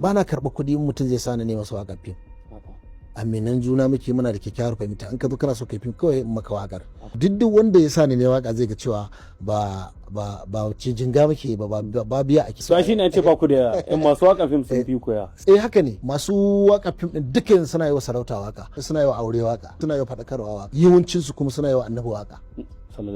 Ba na karɓa kuɗi in mutum zai sani ne masa waƙar fim. Aminan juna muke, muna da kyakkyawar fahimta. In ka zo kana so kai fim, kawai in maka waƙar. Duk wanda ya sani ne waka zai ga cewa ba ce jinga muke ba, ba biya ake. So shi ne an ce ba ku da yan masu waka fim sun fi koya. Eh, haka ne. Masu waka fim din dukkan suna yi wa sarauta waka, suna yi wa aure waka, suna yi wa faɗakarwa waka, yawancin su kuma suna yi wa Annabi waka.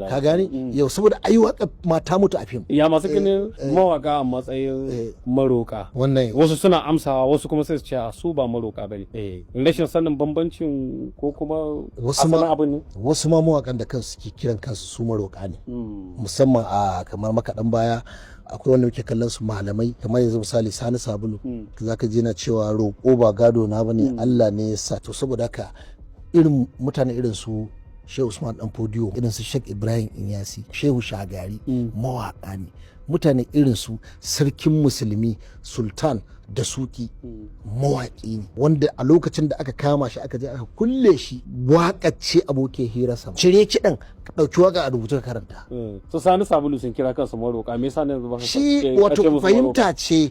Ka gane yau, saboda ai waka mata mutu a fim. Ya masu ganin mawaka a matsayin maroka? Wannan wasu suna amsawa, wasu kuma sai su ce su ba maroka bane. Rashin sanin bambancin ko kuma wasu ma abu ne. Wasu ma mawakan da kansu ke kiran kansu su maroka ne, musamman a kamar makaɗan baya. Akwai wanda muke kallon su malamai, kamar yanzu misali Sani Sabulu, zaka ji na cewa roƙo ba gado na bane, Allah ne ya sa. To saboda haka irin mutane irin su Shehu Usman Dan Fodiyo, irin su Sheikh Ibrahim Inyasi, Shehu Shagari, mawaka ne. Mutane irin su Sarkin Musulmi Sultan Da Suki mawaƙi ne, wanda a lokacin da aka kama shi aka je aka kulle shi, waƙa ce abokin hirarsa. Cire kiɗan, ka ɗauki waƙa a rubutu ka karanta. Su Sani Sabulu sun kira kansu maroƙa, me yasa ne ba shi? Wato fahimta ce,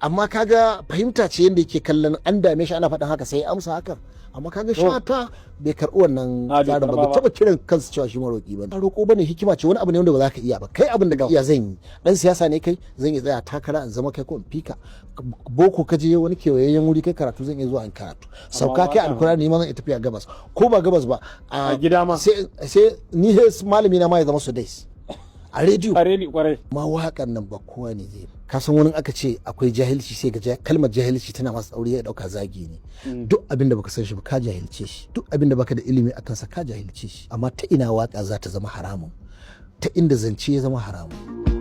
amma kaga fahimta ce yadda yake kallon an dame shi ana faɗin haka sai ya amsa hakan. Amma kaga Shata bai karɓi wannan tsarin ba, bai taɓa kiran kansa cewa shi maroƙi ba. Roƙo bane, hikima ce. Wani abu ne wanda ba za ka iya ba. Kai abin da ka iya zan yi. Dan siyasa ne kai, zan iya tsaya takara in zama kai ko in fika. Boko ka je wani kewayayyen wuri kai karatu, zan iya zuwa in karatu. Sauka kai Alkurani, ma zan iya tafiya gabas ko ba gabas ba. A gida ma. Sai ni malami na ma ya zama Sudais a rediyo. A rediyo, kwarai. Ma waƙar nan ba kowa ne zai ka san. Wani aka ce akwai jahilci, sai ga kalmar jahilci tana masa tsauri, ya dauka zagi ne. Duk abin da baka san shi ba, ka jahilce shi. Duk abin da baka da ilimi akan sa, ka jahilce shi. Amma ta ina waka za ta zama haramun? Ta inda zance ya zama haramun.